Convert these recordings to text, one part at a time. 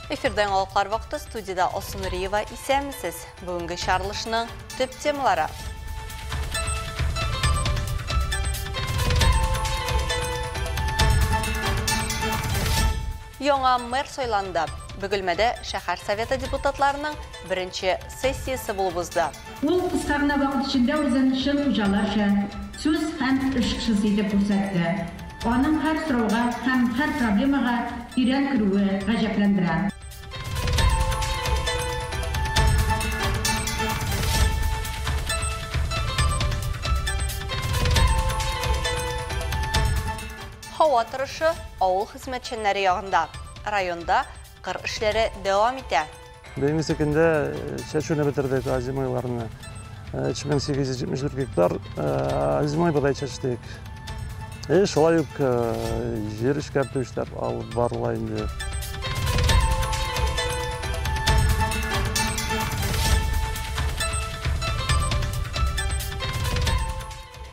Эфирда яңалыклар вакыты, студияда Алсу Нуриева. Исәнмесез. Бүгенге чыгарылышның төп темалары. Яңа мэр сайланды. Бөгелмәдә шәһәр советы депутатларының беренче сессиясе булып узды. Ул кыска гына вакыт эчендә үзен чын хуҗаларча сүз һәм эш кешесе итеп күрсәтте. Аның һәр сорауга һәм һәр проблемага тирән керүе гаҗәпләндерә. Һава торышы авыл хезмәтчәннәре ягында. Районда кыр эшләре дәвам итә. Бүгенге көндә чәчүне бетердек, озимойларны. 3874 гектар озимой бодай чәчтек. Шулай ук җир эшкәртү эшләр алып барыла инде.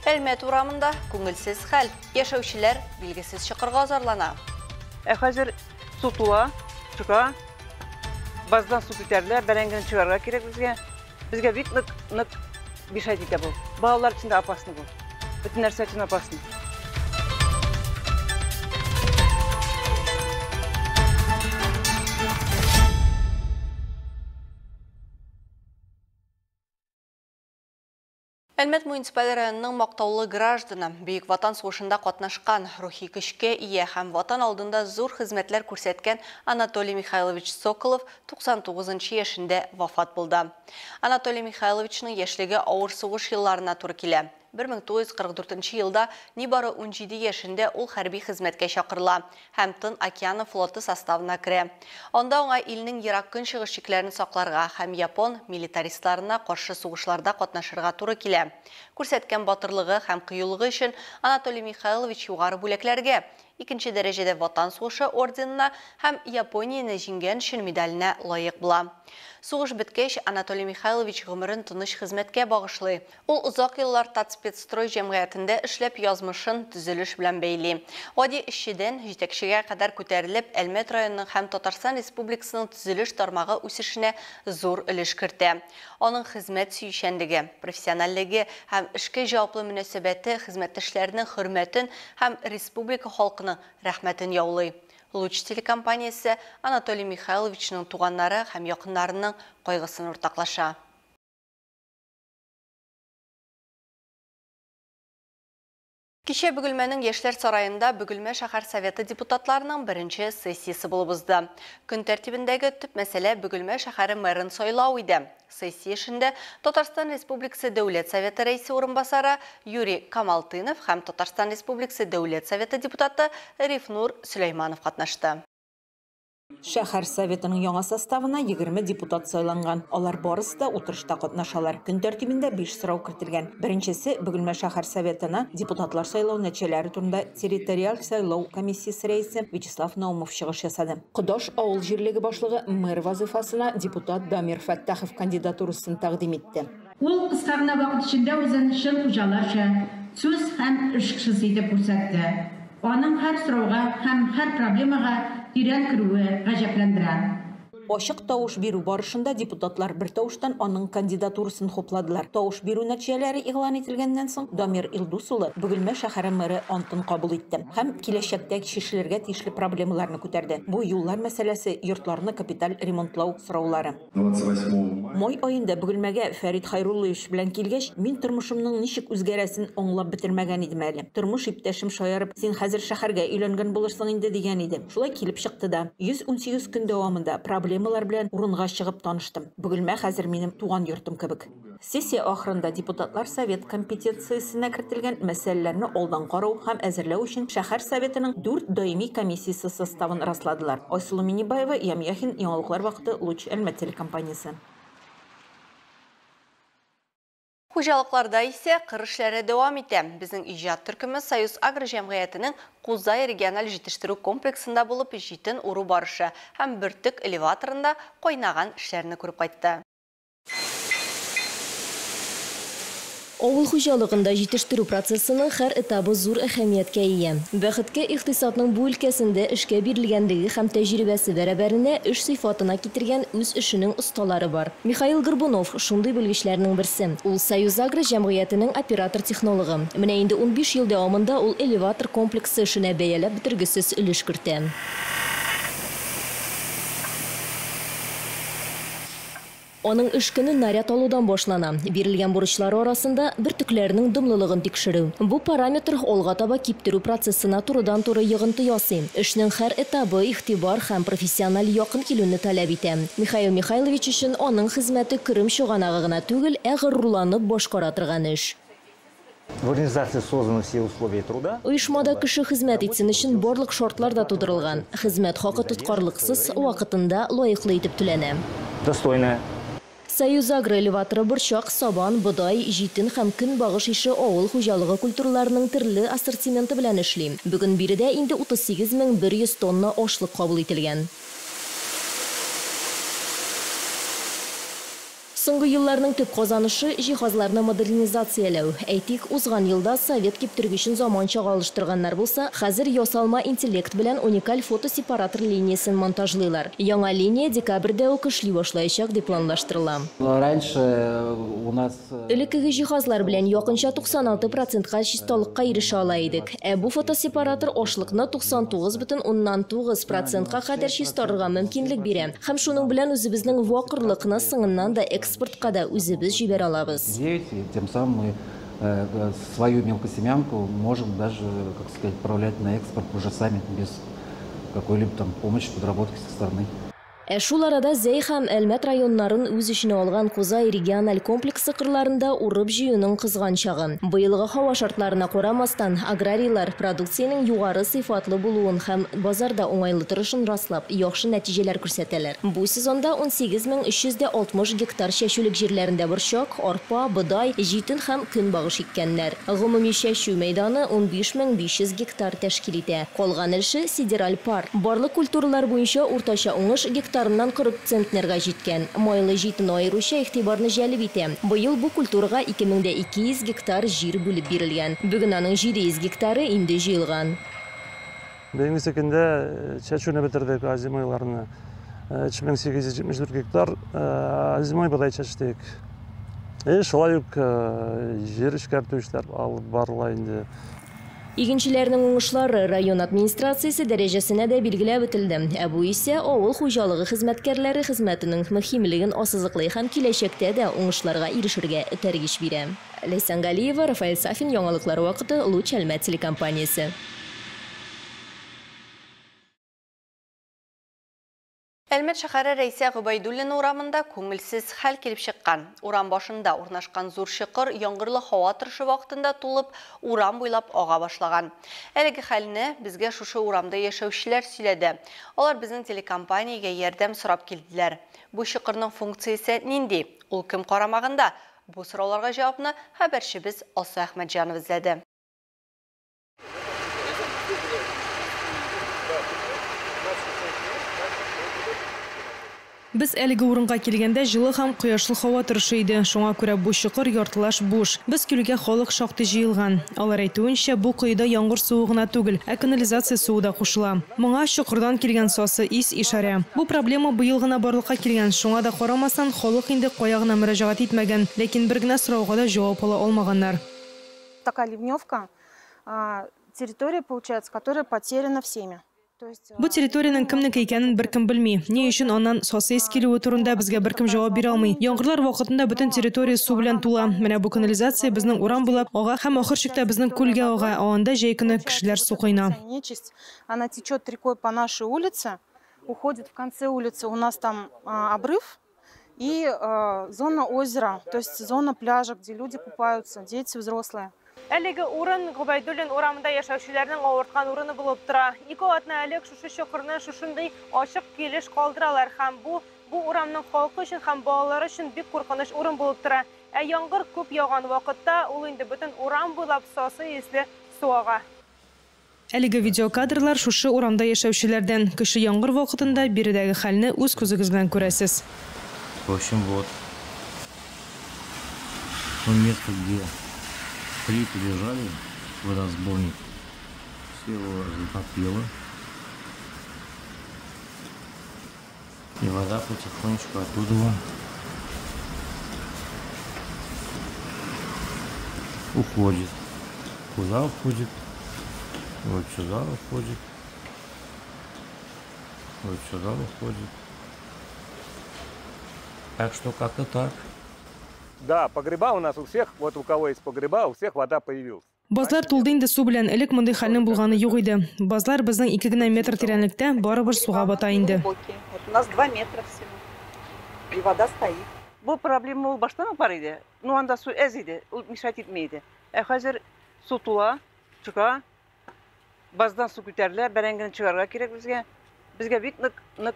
Әлмәт урамында күңелсез хәл. Яшәүчеләр билгесез чокырга зарлана. Ә хәзер су тула, чыга. Баздан су күтәрелә, бәрәңгене чыгарырга кирәк безгә. Безгә бик нык, нык мешать итә бу. Балалар өчен дә опасно бу. Бөтен нәрсә өчен опасно. Әлмәт муниципаль районының мактаулы гражданы, Бөек Ватан сугышында катнашкан, рухи көчкә ия һәм Ватан алдында зур хезмәтләр күрсәткән Анатолий Михайлович Соколов 99 яшендә вафат булды. Анатолий Михайловичның яшьлеге авыр сугыш елларына туры килә. 1944 елда нибары 17 яшендә ул хәрби хезмәткә чакырыла һәм Тын океаны флоты составына керә. Анда аңа илнең ерак көнчыгыш чикләрен сакларга һәм япон милитаристларына каршы сугышларда катнашырга туры килә. Күрсәткән батырлыгы һәм кыюлыгы өчен Анатолий Михайлович югары бүләкләргә, икенче дәрәҗәдә Ватан сугышы орденына һәм Японияне җиңгән өчен медаленә лаек була. Сугыш беткәч, Анатолий Михайлович гомерен тыныч хезмәткә багышлый. Ул озак еллар Татспецстрой җәмгыятендә эшләп язмышын төзелеш белән бәйли. Гади эшчедән җитәкчегә кадәр күтәрелеп, Әлмәт районының һәм Татарстан Республикасының төзелеш тармагы үсешенә зур өлеш кертә. Аның хезмәт сөючәнлеге, профессиональлеге һәм эшкә җаваплы мөнәсәбәте хезмәттәшләренең хөрмәтен һәм республика халкының рәхмәтен яулый. Луч телекомпаниясе Анатолий Михайловичның туганнары һәм якыннарының кайгысын уртаклаша. Кичә Бөгелмәнең Яшьләр сараенда Бөгелмә шәһәр советы депутатларының беренче сессиясе булып узды. Көн тәртибендәге төп мәсьәлә Бөгелмә шәһәре мэрын сайлау иде. Сессия эшендә Татарстан Республикасы Дәүләт Советы рәисе урынбасары Юрий Камалтынов һәм Татарстан Республикасы Дәүләт Советы депутаты Рифнур Сөләйманов катнашты. Шәһәр советының яңа составына 20 депутат сайланган. Алар барысы да утырышта катнашалар. Көн тәртибендә 5 сорау кертелгән. Беренчесе Бөгелмә шәһәр советына депутатлар сайлау нәтиҗәләре турында территориаль сайлау комиссиясе рәисе Вячеслав Наумов чыгыш ясады. Кодаш авыл җирлеге башлыгы мэр вазифасына депутат Дамир Фәттахов кандидатурасын тәкъдим итте. Ул кыска гына вакыт эчендә үзен чын хуҗаларча сүз һәм эш кешесе итеп күрсәтте. Аның һәр сорауга һәм һәр проблемага тирән керүе гаҗәпләндерә. Ачык тавыш бирү барышында депутатлар бер тавыштан аның кандидатурасын хупладылар. Тавыш бирү нәтиҗәләре игълан ителгәннән соң Дамир Илдус улы Бөгелмә шәһәре мэры антын кабул итте һәм киләчәктә чишелергә тиешле проблемаларны күтәрде. Бу юллар мәсьәләсе, йортларны капиталь ремонтлау сораулары. Май аенда Бөгелмәгә Фәрит Хайруллович белән килгәч, мин тормышымның ничек үзгәрәсен аңлап бетермәгән идем әле. Тормыш иптәшем шаярып, син хәзер шәһәргә өйләнгән булырсың инде дигән иде. Шулай килеп чыкты да. 118 көн дәвамында проблемалар белән урынга чыгып таныштым. Бөгелмә хәзер минем туган йортым кебек. Сессия ахырында депутатлар совет компетенциясенә кертелгән мәсьәләләрне алдан карау һәм әзерләү өчен шәһәр советының 4 даими комиссиясе составын расладылар. Айсылу Минибаева, Ям Яхин, Яңалыклар вакыты, Луч Әлмәт телекомпаниясе. Хуҗалыкларда исә кыр эшләре дәвам итә. Безнең иҗат төркеме Союз агро җәмгыятенең Кузай региональ җитештерү комплексында булып җитен уру барышы һәм бөртек элеваторында кайнаган эшләрне күреп кайтты. Авыл хуҗалыгында җитештерү процессының һәр этабы зур әһәмияткә ия. Бәхеткә, икътисадның бу өлкәсендә эшкә бирелгәнлеге һәм тәҗрибәсе бәрабәренә эш сыйфатына китергән үз эшенең осталары бар. Михаил Горбунов шундый белгечләрнең берсе. Ул Союзагро җәмгыятенең оператор-технологы. Менә инде 15 ел дәвамында ул элеватор комплексы эшенә бәяләп бетергесез өлеш кертә. Аның эш көне наряд алудан башлана. Бирелгән бурычлары арасында бөртекләрнең дымлылыгын тикшерү. Бу параметр алга таба киптерү процессына турыдан-туры йогынты ясый. Эшнең һәр этабы игътибар һәм профессиональ якын килүне таләп итә. Михаил Михайлович өчен аның хезмәте керем чыганагы гына түгел, ә горурланып башкара торган эш. В организации созданы все условия труда. Оешмада кеше хезмәт итсен өчен барлык шартлар да тудырылган. Хезмәт хакы тоткарлыксыз, вакытында лаеклы итеп түләнә. Достойная. Союзагро элеваторы борчак, сабан, бодай, җитен һәм көнбагыш ише авыл хуҗалыгы культураларының төрле ассортименты белән эшли. Бүген биредә инде 38 100 тонна ашлык кабул ителгән. Соңгы елларның төп казанышы җиһазларны модернизацияләү. Әйтик, узган елда совет киптергечен заманчага алыштырганнар булса, хәзер ясалма интеллект белән уникаль фотосепаратор линиясен монтажлыйлар. Яңа линия декабрьдә үк эшли башлаячак дип планлаштырыла. Раньше у нас Элеккеге җиһазлар белән якынча 96 процентка чисталыкка ирешә ала идек. Ә бу фотосепаратор ашлыкны 99,9 процентка кадәр чистарырга мөмкинлек бирә. Һәм шуның белән үзебезнең вак орлыкны соңыннан да экспортка да үзебез җибәрә алабыз. 9, и тем самым мы свою мелкосемянку можем даже, как сказать, отправлять на экспорт уже сами, без какой-либо там помощи, подработки со стороны. Ә шул арада Зәй һәм Әлмәт районнарын үз эченә алган Кузай региональ комплексы кырларында урып җыюның кызган чагы. Быелгы һава шартларына карамастан, аграрийлар продукциянең югары сыйфатлы булуын һәм базарда уңайлы торышын раслап, яхшы нәтиҗәләр күрсәтәләр. Бу сезонда 18 360 гектар чәчүлек җирләрендә борчак, арпа, бодай, җитен һәм көнбагыш иккәннәр. Гомуми чәчү мәйданы 15 500 гектар тәшкил итә. Калган өлеше сидераль пар. Барлык культуралар буенча уртача уңыш гектарыннан 40 центнерга җиткән. Майлы җитен аеруча игътибарны җәлеп итә. Быел бу культурага 2200 гектар җир бүлеп бирелгән. Бүген аның 700 гектары инде җыелган. Бүгенге көндә чәчүне бетердек озимойларны. 3874 гектар озимой бодай чәчтек. И шулай ук җир эшкәртү эшләр алып барыла инде. Игенчеләрнең уңышлары район администрациясе дәрәҗәсенә дә билгеләп үтелде. Ә бу исә авыл хуҗалыгы хезмәткәрләре хезмәтенең мөһимлеген ассызыклый һәм киләчәктә дә уңышларга ирешергә этәргеч бирә. Ләйсән Галиева, Рафаэль Сафин, яңалыклар вакыты, Луч Әлмәт телекомпаниясе. Әлмәт шәһәре Рәйсә Гобәйдуллина урамында күңелсез хәл килеп чыккан. Урам башында урнашкан зур чокыр яңгырлы һава торышы вакытында тулып, урам буйлап ага башлаган. Әлеге хәлне безгә шушы урамда яшәүчеләр сөйләде. Алар безнең телекомпаниягә ярдәм сорап килделәр. Бу чокырның функциясе нинди? Ул кем карамагында? Бу сорауларга җавапны хәбәрчебез Алсу Әхмәтҗанова эзләде. Без әлеге урынга килгәндә җылы һәм кояшлы һава торышы иде. Шуңа күрә бу чокыр яртылаш буш. Без килүгә халык шактый җыелган. Алар әйтүенчә, бу коеда яңгыр суы гына түгел, ә канализация суы да кушыла. Моңа чокырдан килгән сасы ис ишарә. Бу проблема быел гына барлыкка килгән. Шуңа да карамастан, халык инде кая гына мөрәҗәгать итмәгән, ләкин бер генә сорауга да җавап ала алмаганнар. Такая ливневка, территория, получается, которая потеряна всеми. Бу территориянең кемнеке икәнен беркем белми. Ни өчен аннан сасы ис килүе турында безгә беркем җавап бирә алмый. Яңгырлар вакытында бөтен территория су белән тула. Менә бу канализация безнең урам буйлап ага һәм ахыр чиктә безнең күлгә ага. Ә анда җәй көне кешеләр су коена. Нечисть, она течет рекой по нашей улице, уходит в конце улицы. У нас там обрыв и зона озера, то есть зона пляжа, где люди купаются, дети, взрослые. Әлеге урын Гобәйдуллин урамында яшәүчеләрнең авырткан урыны булып тора. 2 атна элек шушы чокырны шушындый ачык килеш калдыралар һәм бу урамның халкы өчен һәм балалары өчен бик куркыныч урын булып тора. Ә яңгыр күп яуган вакытта ул инде бөтен урам буйлап сасы исле су ага. Әлеге видеокадрлар шушы урамда яшәүчеләрдән. Көчле яңгыр вакытында биредәге хәлне үз күзегез белән күрәсез. В общем, вот. То место, где Плиты лежали, водосборник, все его затопило. И вода потихонечку оттуда уходит. Куда уходит? Вот сюда уходит. Вот сюда уходит. Так что как-то так. Да, погреба у нас у всех, вот у кого есть погреба, у всех вода появилась. Базлар тулды инде су белән, элек мондый хәлнең булганы юк иде. Базлар безнең 2 генә метр тирәнлектә, барыбер суга бата инде. Вот у нас 2 метра всего. И вода стоит. Бу проблема ул баштан ук бар иде. Ну анда су әз иде, ул мешать итми иде. Ә хәзер су тула, чыга. Баздан су күтәрелә, бәрәңгене чыгарга кирәк безгә. Безгә бик нык нык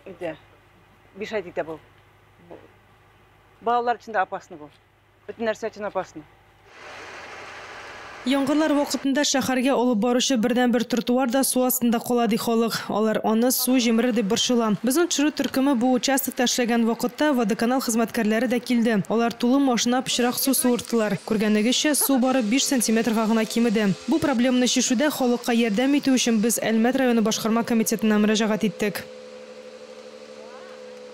итә. Мешать итә бу. Балалар өчен дә опасно бу. Бөтен нәрсә өчен опасно. Яңгырлар вакытында шәһәргә алып баручы бердәнбер тротуар да су астында кала, ди халык. Алар аны су җимерер дип борчыла. Безнең төшерү төркеме бу участокта эшләгән вакытта водоканал хезмәткәрләре дә килде. Алар тулы машина пычрак су суырттылар. Күргәнегезчә, су бары 5 сантиметрга гына кимеде. Бу проблеманы чишүдә халыкка ярдәм итү өчен без Әлмәт районы башкарма комитетына мөрәҗәгать иттек.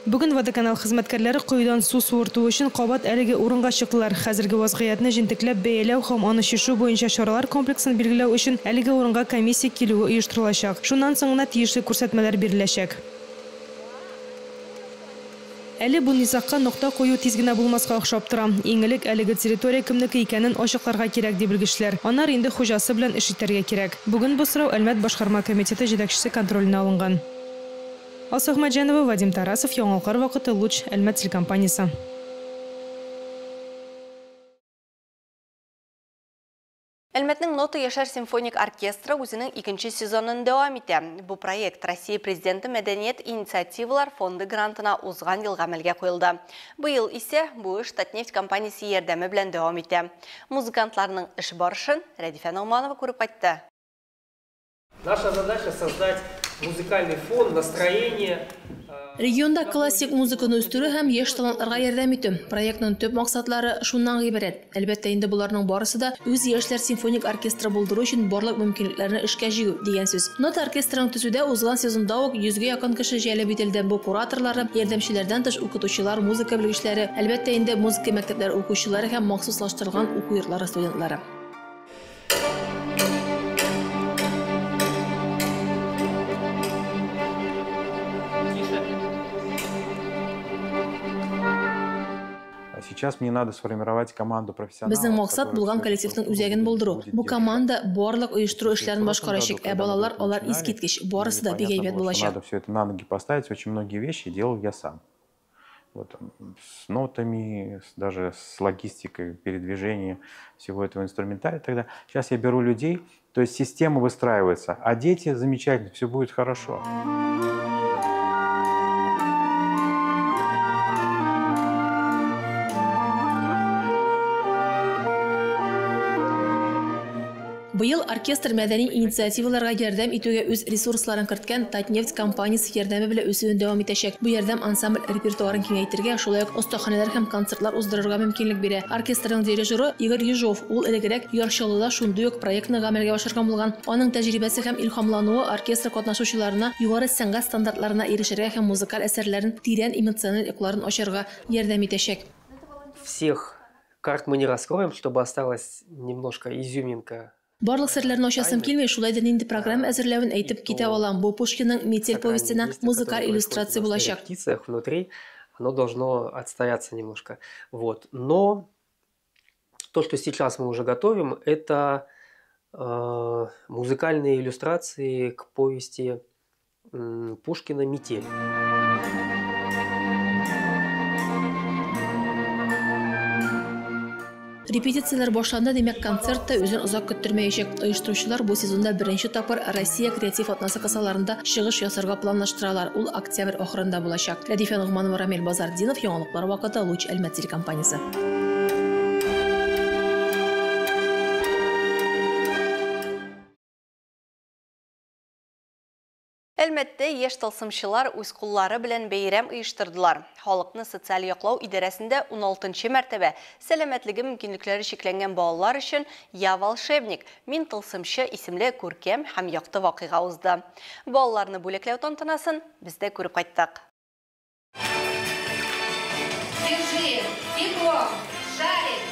Бүген водоканал хезмәткәрләре коедан су суырту өчен кабат әлеге урынга чыктылар. Хәзерге вазгыятьне җентекләп бәяләү һәм аны чишү буенча чаралар комплексын билгеләү өчен әлеге урынга комиссия килүе оештырылачак. Шуннан соң гына тиешле күрсәтмәләр биреләчәк. Әле бу низагка нокта кую тиз генә булмаска охшап тора. Иң элек әлеге территория кемнеке икәнен ачыкларга кирәк, ди белгечләр. Аннары инде хуҗасы белән эш итәргә кирәк. Бүген бу сорау Әлмәт башкарма комитеты җитәкчесе контроленә алынган. Алсу Ахмаджанова, Вадим Тарасов, Яңалыклар вакыты, Луч, Әлмәт телекомпаниясе. Әлмәтнең Нота яшьләр симфоник оркестры үзенең икенче сезонын дәвам итә. Бу проект Россия Президенты мәдәният инициативалар фонды грантына узган ел гамәлгә куелды. Быел исә бу эш Татнефть компаниясе ярдәме белән дәвам итә. Музыкантларның эш барышын Рәдифә Ногманова күреп кайтты. Наша задача создать музыкальный фон, настроение. Регионда классик музыканы үстерү һәм яшь талантларга ярдәм итү. Проектның төп максатлары шуннан гыйбарәт. Әлбәттә, инде буларның барысы да үз яшьләр симфоник оркестры булдыру өчен барлык мөмкинлекләрне эшкә җигү дигән сүз. Нота оркестрын төзүдә узган сезонда ук 100гә якын кеше җәлеп ителде. Бу кураторлары, ярдәмчеләрдән тыш укытучылар, музыка белгечләре, әлбәттә инде музыка мәктәпләре укучылары һәм махсуслаштырылган уку йортлары студентлары. Сейчас мне надо сформировать команду профессионалов. Безнең максат булган коллективның үзәген булдыру. Бу команда барлык оештыру эшләрен башкарачак, ә балалар алар искиткеч, барысы да бик әйбәт булачак. Надо все это на ноги поставить, очень многие вещи делал я сам. Вот, с нотами, даже с логистикой передвижения всего этого инструментария. Тогда сейчас я беру людей, то есть система выстраивается, а дети замечательно, все будет хорошо. Быел оркестр мәдәни инициативаларга ярдәм итүгә үз ресурсларын керткән Татнефть компаниясе ярдәме белән үсүен дәвам итәчәк. Бу ярдәм ансамбль репертуарын киңәйтергә, шулай ук остаханәләр һәм концертлар уздырырга мөмкинлек бирә. Оркестрның дирижеры Игорь Ежов, ул элегрәк Яр Чаллыда шундый ук проектны гамәлгә ашырган булган. Аның тәҗрибәсе һәм илһамлануы оркестр катнашучыларына югары сәнгать стандартларына ирешергә һәм музыкаль әсәрләрен тирән эмоциональ якларын ачарга ярдәм итәчәк. Всех карт мы не раскроем, чтобы осталась немножко изюминка. Барлык серләрне ачасым килми, шулай да нинди программа әзерләвен әйтеп китә алам. Бу Пушкинның «Метель» повестена музыкаль иллюстрация булачак. Внутри оно должно отстояться немножко. Вот. Но то, что сейчас мы уже готовим, это музыкальные иллюстрации к повести Пушкина «Метель». Репетицияләр башланды, димәк, концерт та үзен озак көттермәячәк. Оештыручылар бу сезонда беренче тапкыр Россия креатив атнасы кысаларында чыгыш ясарга планлаштыралар. Ул октябрь ахырында булачак. Рәдифә Ногманова, Рамил Базардинов, Яңалыклар вакыты, Луч, Әлмәт телекомпаниясе. Әлмәттә яшь тылсымчылар үз куллары белән бәйрәм оештырдылар. Халыкны социаль яклау идарәсендә 16 мәртәбә сәламәтлеге мөмкинлекләре чикләнгән балалар өчен «Я волшебник. Мин тылсымчы» исемле күркәм һәм якты вакыйга узды. Балаларны бүләкләү тантанасын без дә күреп кайттык. Держи, диплом, шарик,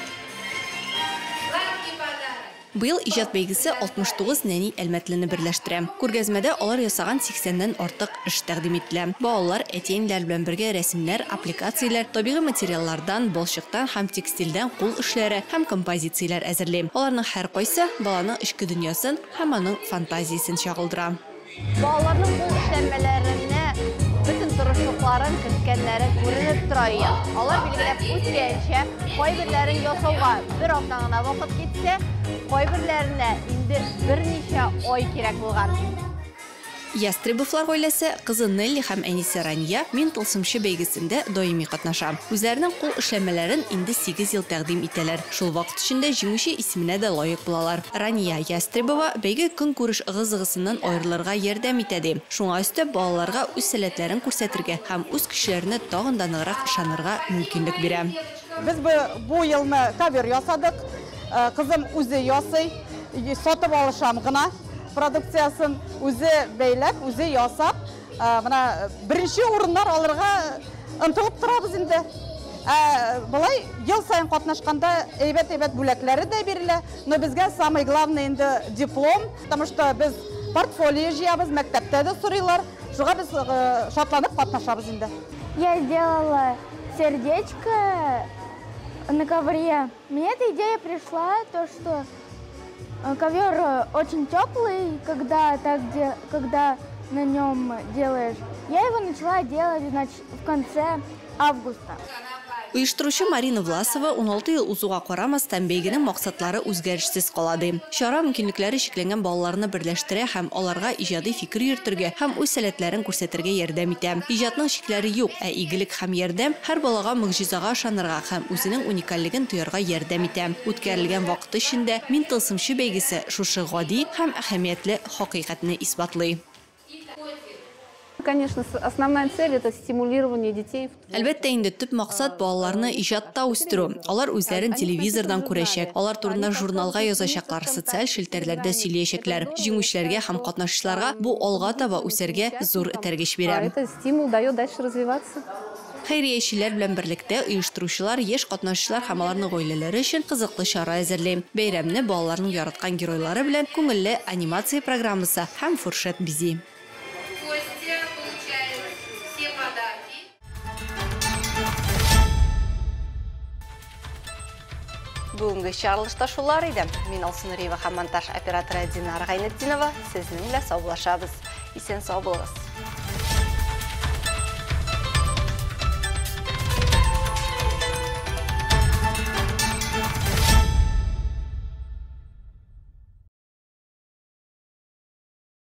сладкий подарок. Быел иҗат бәйгесе 69 нәни әлмәтлене берләштерә. Күргәзмәдә алар ясаган 80-нән артык эш тәкъдим ителә. Балалар әти-әниләр белән бергә рәсемнәр, аппликацияләр, табигый материаллардан, балчыктан һәм текстильдән кул эшләре һәм композицияләр әзерли. Аларның һәркайсы баланың эчке дөньясын һәм аның фантазиясен чагылдыра. Балаларның кул эшләнмәләренә бөтен тырышлыкларын керткәннәре күренеп тора иде. Алар билгеләп үткәнчә, кайберләрен ясауга бер атна гына вакыт китсә, кайберләренә инде берничә ай кирәк булган. Ястребовлар гаиләсе кызы Нелли һәм әнисе Рания «Мин тылсымчы» бәйгесендә даими катнаша. Үзләренең кул эшләнмәләрен инде 8 ел тәкъдим итәләр. Шул вакыт эчендә җиңүче исеменә дә лаек булалар. Рания Ястребова бәйге көнкүреш ыгы-зыгысыннан аерылырга ярдәм итә ди. Шуңа өстәп балаларга үз сәләтләрен күрсәтергә һәм үз көчләренә тагын да ныграк ышанырга мөмкинлек бирә. Без бу елны ковер ясадык. Кызым үзе ясый, сатып алышам гына. Продукциясын үзе бәйләп, үзе ясап, менә беренче урыннар алырга ынтылып торабыз инде. Болай ел сайын катнашканда әйбәт-әйбәт бүләкләре дә бирелә, но безгә самый главный инде диплом, потому что без портфолио җыябыз, мәктәптә дә сорыйлар, шуңа без шатланып катнашабыз инде. Я сделала сердечко на ковре. Мне эта идея пришла, то что ковер очень теплый, когда на нем делаешь. Я его начала делать, значит, в конце августа. Оештыручы Марина Власова 16 ел узуга карамастан бәйгенең максатлары үзгәрешсез кала ди. Чара мөмкинлекләре чикләнгән балаларны берләштерә һәм аларга иҗади фикер йөртергә һәм үз сәләтләрен күрсәтергә ярдәм итә. Иҗатның чикләре юк, ә игелек һәм ярдәм һәр балага могҗизага ышанырга һәм үзенең уникальлеген тоярга ярдәм итә. Үткәрелгән вакыт эчендә «Мин тылсымчы» бәйгесе шушы гади һәм әһәмиятле хакыйкатьне исбатлый. Конечно, основная цель – это стимулирование детей. Әлбәттә инде төп максат балаларны иҗатта үстерү. Алар үзләрен телевизордан күрәчәк, алар турында журналга язачаклар, социаль челтәрләрдә сөйләячәкләр. Җиңүчеләргә һәм катнашучыларга бу алга таба үсәргә зур этәргеч бирә. Это стимул дает дальше развиваться. Хәйриячеләр белән берлектә оештыручылар, яшь катнашучылар һәм аларның гаиләләре өчен кызыклы чара әзерли. Бәйрәмне балаларның яраткан геройлары белән күңелле анимация программасы һәм фуршет бизи. Бүгенге чыгарылышта шулар иде. Мин Алсу Нуриева һәм монтаж операторы Динара Гайнетдинова сезнең белән саубуллашабыз. Исән сау булыгыз.